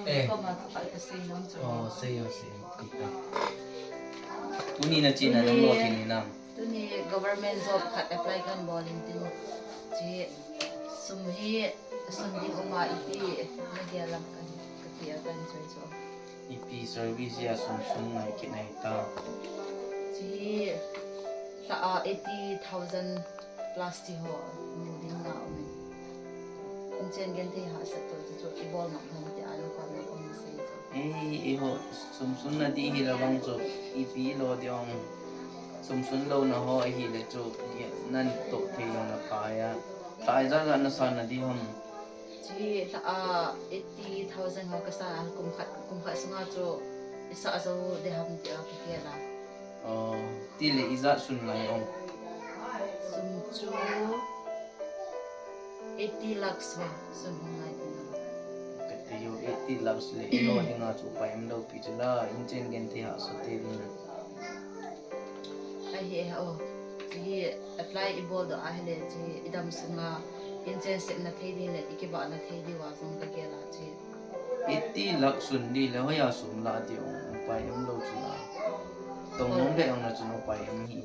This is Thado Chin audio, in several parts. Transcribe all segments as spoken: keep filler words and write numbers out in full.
Eh. Koma ka pa ka sei nom chu. Oh, sei o, sei o. Tuni na chi na nang lo kini nam. Tuni government job khat apply kan bol in tin. Chi sum hi, sum ding um a ipi na gel lam kan ka ti a kan choi chu. Ipi service a sum sum ngai kit nai ta. Chi ta a eighty thousand plus ti ho, mu ding na um in. Inchen genthei hahsat to ti chu, i bol nok ham ti a, na kon na kon sei chu. Eh, i ho, sum sum na di hi la bang chu, ipi lo di ong. Sum sum lo na ho hi le chu, i nan to thei lo na pa ya. Ta i za za na sa na di ham. Chi ta a eighty thousand ho ka sa a kum khat, kum khat sunga chu, i sa zo de ham ti a ka ke la. Oh, ti le i za sum ngai ong. Sum chu eighty lakhs va, sum hung ngai ong. Ka ti yo eighty lakhs le i lo dinga chu pa em lo pi chu la, inchen genthei hahsat te ding na. Ahi e, o. Chi apply i bol doh a hile, chi i dam sunga inchen sepna thei ding le, i kibahna thei ding va jong ka gel a chi. Eighty lakh sun di le, hoiya sum la ti ong, upai um lo chu la. Tong nong le ong na chu upai um hi.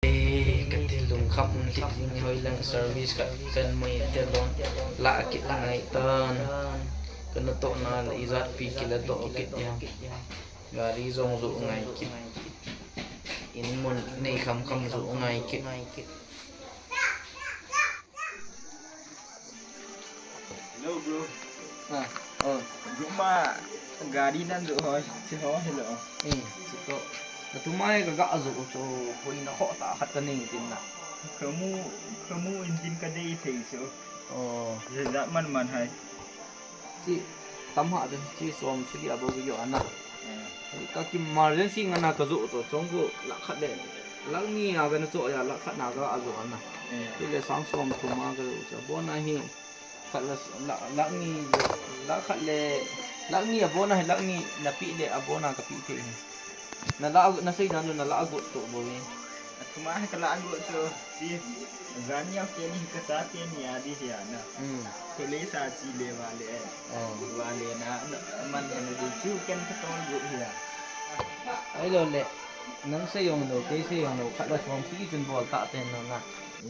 Eh, ka ti lungkham um ti ding, hoilang service ka kan mai te lon la kit ngai tan. Ka na to na la i jat pi ki la to kit ya. Gari jong jo ngai kit. In mun nei kham kham jo ngai kit. Hello, bro. Ha, oh. Bro, ma, gari nan jo hoi, si ho, hello. Eh, si to. Ka tu mai ka ga jo cho, hoi na ho ta khat ka nei tin na. Kamu, kamu in tin ka dei thei so. Oh. Ye ja man man hai. Chi, tam ha chen chi som sagi abou video ana. Eh. Ka ki emergency ngana ka jo to chong ko lakh khat le. Lakh ni a ga na cho ya lakh khat na ga a jo ana. Eh. Ti le sang som thum a ga jo cha bona hi. Khat la, la, lakh ni, lakh khat le, lakh ni abona hi lakh ni na pi le abona ka pi thei hi. Na la, na sei dan na la got to bo ni. Athum a hi ka la got to si. Gani a ke ni ka sa ke ni a di hi ana. Hmm. Ko le sa chi le wa le. Oh. Wa le na, na man na di chu ken ka tol got hi a. Ai lo le. Nang sei jong lo, kei sei jong lo, khat la som sagi chun bol ta pen na na.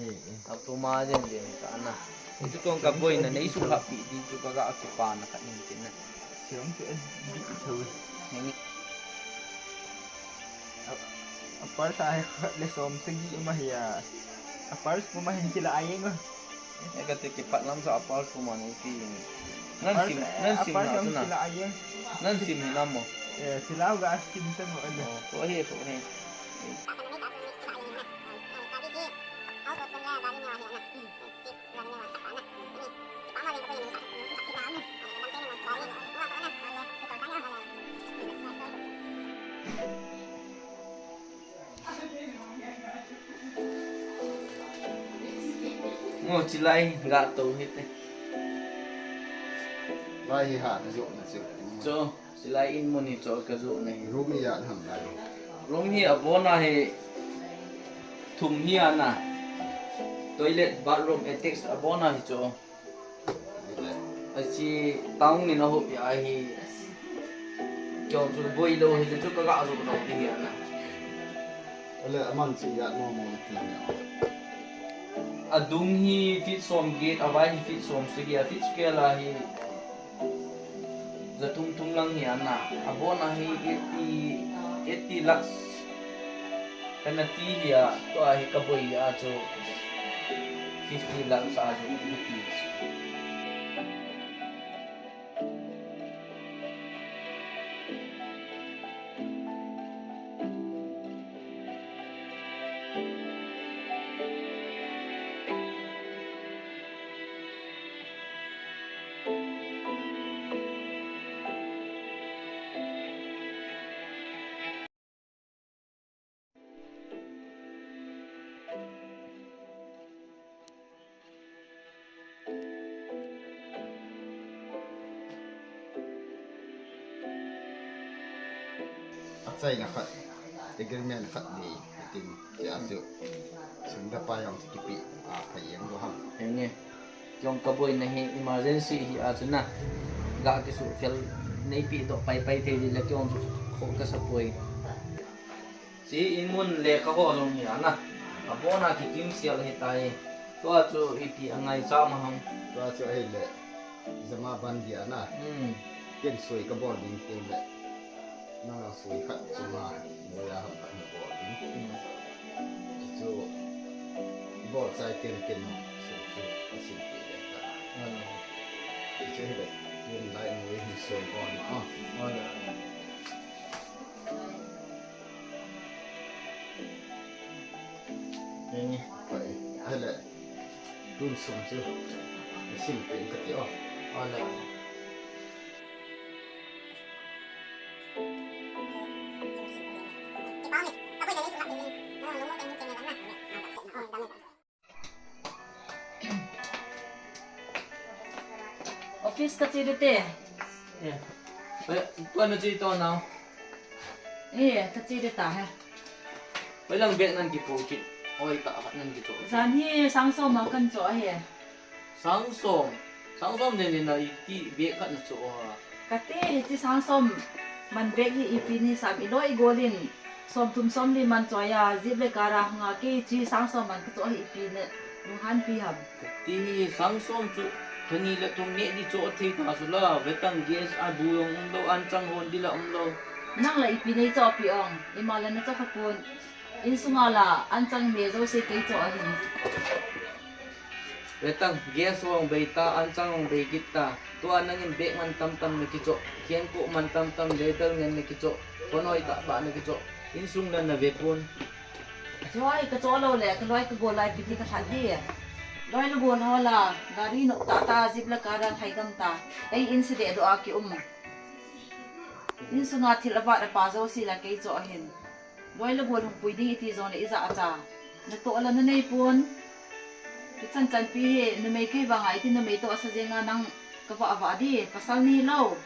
Eh, eh. Athum a jen jen ka na. Itu tong ka boina nei su happy di chu ka ga kipa na khat ning tin na. Siam chu en bi tho. Nang a, a purse a le som sagi ma hi a. A purse ko ma hin kila ai ngo. E ka te kipat lam sa a purse ko ma nei pi. Nan sim, nan sim na chu na. Kila ai. Nan sim hi na mo. Eh, sila ga sim ta mo. Oh, ko he, ko he. Ngo chilai ga to hite. Lai hi ha na jo na che. Cho. Silai in mun hi cho ka jo na hi. Room hi a ham lai. Room hi abona hi thum hi ana. Toilet, bathroom, attached abona hi cho. Achi town ni na ho ya hi. Keiho chu boi lou hile chu kaga jou lou ding ahi ana. Ale aman chu ijat mong mong ti ni. Adung hi feet som get, avai hi feet som sagi, a feet scale a hi ja thum thum lang hi ana. Abon a hi eighty, eighty lakhs kana ti hi a, tua hi kaboi a chu fifty lakhs a chu ti. Achaina khat, agreement khat nei, itin, tia chu, sum le pai jong chu kipe, a, phai jeng lou ham. Henge. Keiho kaboina hi emergency hi a chu na. Ga kisuhfel neipe doh paipai thei ding le keiho chu kho kasa poi. Chi in mun lekha ho jong hi ana. Abon a kikim sel ahitai. Tua chu ipi angaicha ma ham. Tua chu ahile. Jama ban dia na. Hmm. Ken soi kabol ding teng le. Nang a soi khat chunga. Moya ham khat nabol ding. Hmm. Chu. Bol chai ken ken. Soi chu. Asin pi le ta. Hmm. Chu ahile. Tun lai moya hin soi bol ma. Hmm. Henge. Pai, ahile, tun sum chu, sim pen kati o. Ala. Office kache ding te. Eh. Eh, tua nache to nao. Eh, kache ding ta he. Hoilang bag nan kipoh kit. Oi, ta khat nan kichoh. Jan hi sang som a kahin choh ahi. Sang som. Sang som nen nen a iti bag khat nachoh a. Kati, hiche sang som man bag hi ipi ni sam, iloi igol in. Som thum som li man choi a, jeep le car a hung a, kei hiche sang som man kachoh hi ipi na lunghan pi ham. Kati hi sang som chu, thani le thum neh di choh thei ta chu la, vetang gas a bu jong umlou, anchang hon di la umlou. Nang la ipi nei choh pi ong, ima la nachoh kha pon. Insunga la, anchang me jouse kei choh ahin. Vetang, gas jong bei ta, anchang jong bei kit ta. Tua nangin bag man tamtam nakichoh, khengkoh man tamtam, leather ngen nakichoh, khonoi tah tah nakichoh, insung la nave pon. Choi, kachoh lou le, kaloi kagol lai ipi ti kalhat di. Loi le gol ho la, gari nok tah tah, jeep le car a lhai gam ta. Ei in se deh doh a kium. Insunga thil avat apa jouse la kei choh ahin. Loi le gol hung pui ding iti jongle ijat cha. Natoh la nanei pon. Kichan chanpi hi numei kei vanga iti numei toh asa jenga nang kavah vah di, pasal nahilou.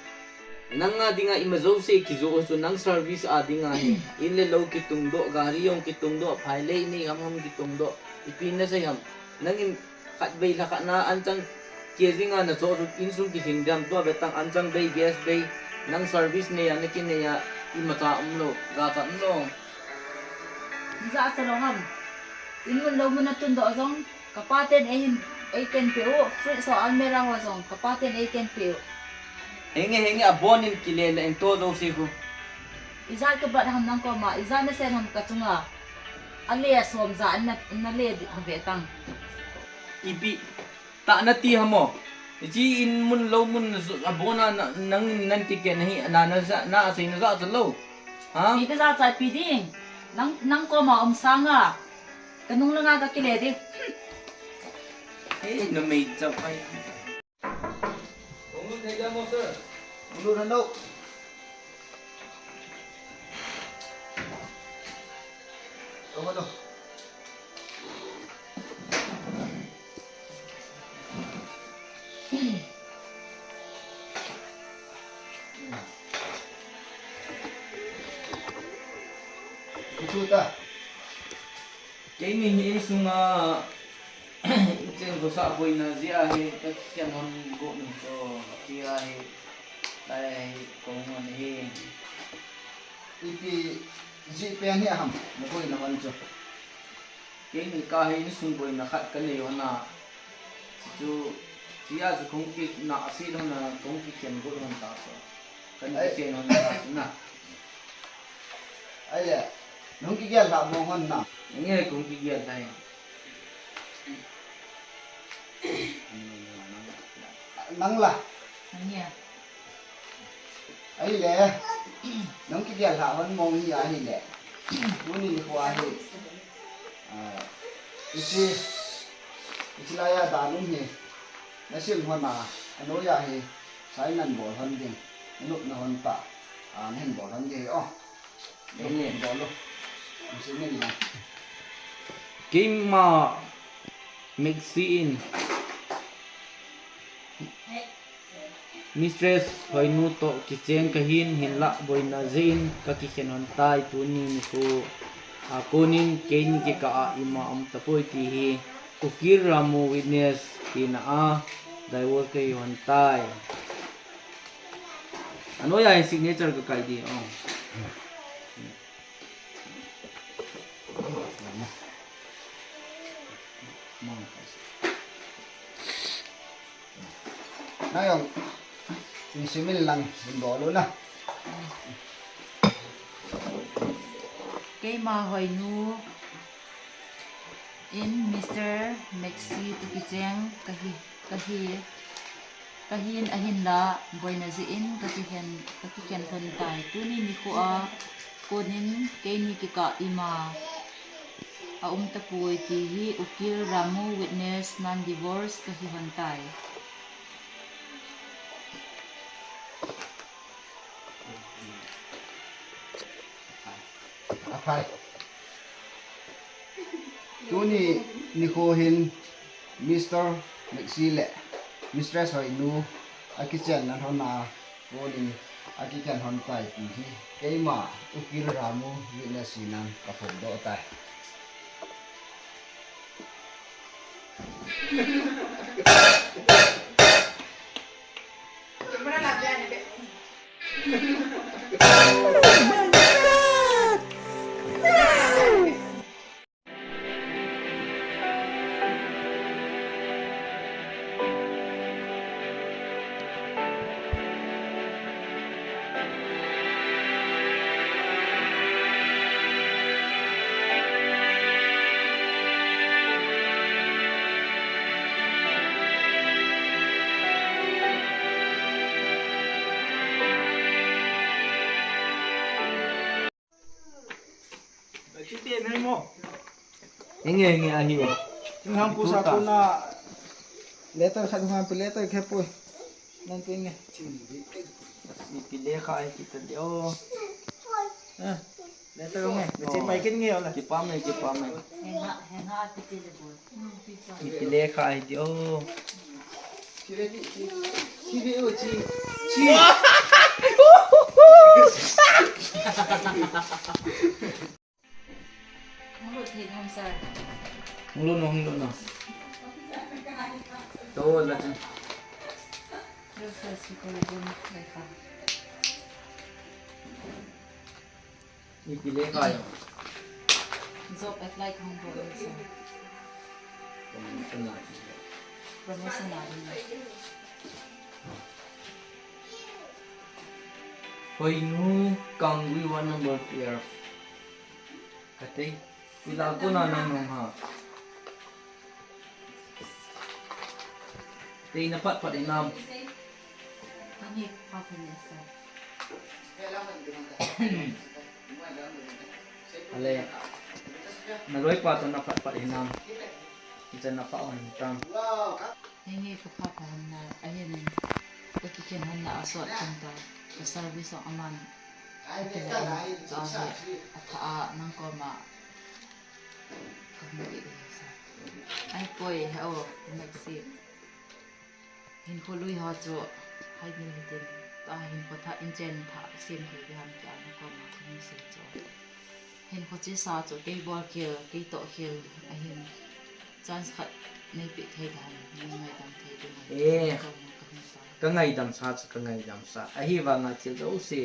Nanga dinga ima jouse kijoh chu nang service a dinga hi. In le lou kitung doh, gari jong kitung doh, phai le inei ham ham kitung doh. Ipi nasei ham. Nangin Khatvei lhakhat na anchang kei jinga nachoh chu insung kilhing dam tua vetang anchang bei, gas bei, nang service nei a, nakinei a, imacha umlou, jachat umlou. Jachat lou ham. In mun lou mun a tun doh jong, kapa ten eihin, eikenpeh u, fridge ho almirah ho jong, kapa ten eikenpeh u. Henge, henge, abonin kile le in to jouse khu. Ijat kabat ham nang koma, ijat nasen ham kachunga. Ale a som ja na, nale di vetang. Ipi, tah nati ham o. Hiche in mun lou mun abona na, nang, nang kikhen hi, na, na, na, asei na jachat lou. Ha? Ipi kajachat pi ding. Nang, nang koma um sanga. Kanung langa kakile ding. Eh, numei chap ai. Hung lut thei dia mo, sir? Hung lut hon o. Hung lut hon o. Kichu ta. Keini hi insunga, ichen khosah boina jeh a hi, kakhen hon got ni chu, tia hi, lai hi, kong hon hi. Ipi jeh pen hi ham, na boina hon chu. Keini kahi insung boina khat kanei hon a. Chu, chia chu kong kinah a si hon a, kong kikhen got hon ta so. Kan Ai. Kichen hon ta so na. Ai le, nung kigel la mo hon na. Nge kong kigel la. Nang la. Nge. Ahile, nang kigel la hon mong hi ahile. Tuni nikho hi. Ah, isi, isi la ya da nung hi. Na sim hon a, ano ya hi. Sai nan bol hon ding. Nuk na hon ta. Ah, nan bol hon ding. Oh. Amen. Keima Maxine, Mistress Hoinu toh kicheng kahin, hinlah boina jeh in kakikhen hon tai, tuni nikho a konin keini kikah a ima um tapoi ti hi ukil Ramu witness tina a divorce kahi hon tai. Ano ya signature kakai di, oh. Nang jong, in simin lang, in bol u na. Keima Hoinu in Mister Maxi toh kicheng kahi, kahi, kahin ahinlah, boina jeh in kakikhen, kakikhen hon tai. Tuni nikho a konin keini kikah ima a um tapoi ti hi ukil Ramu witness nan divorce kahi hon tai. Aphai. Tuni nikho hin Mister Maxi le Mistress Hoinu akichenna hon a konin akikhen hon tai ti hi keima ukil Ramu witness nan kaphongdoh tai. Inge, inge, ahi. Ingham pu sa ko na letter khat hung pe, letter khe poi. Nan pe nge. Ipi lekha ahi kita di o. Eh, letter nge. Mechi pai kin nge ola. Kipa me, kipa me. Henga, henga api ti le bol. Ipi lekha ahi di o. Hung lut thei ham, sir? Hung lut no, hung lut no. To la chan. Ipi lekha ahi. Job apply kahung bol e, sir. Promotion a. Promotion a. Hoinu Kangui, ward number twelve. Katei. Ila ko na nang nong ha. Tei na pat pat inam. Ani pa pun sa. Ale. Na loi pa to na pat pat inam. Icha na pa on tam. Henge ka pa pa na ahin. Ka kikhen hon na asot kan ta. Ka service aman. Ka kikhen hon ta hi. Atha a nang ko ma. Ka hung ki sa. Ai poi, oh, Maxi. Hinkho lui ho chu, hai ni hitin, ta hinkho thah, inchen thah, sem thei ding ham tia, na koma kahung sei chu. Hinkho chesa chu, kei bol khel, kei toh khel, ahin. Chance khat, nei pe thei ding ham, nei ngaidam thei ding ham, eh, koma kahung sa. Ka ngaidam sa chu, ka ngaidam sa. Ahivanga thil jouse.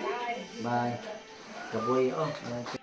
Bye. Kaboi o.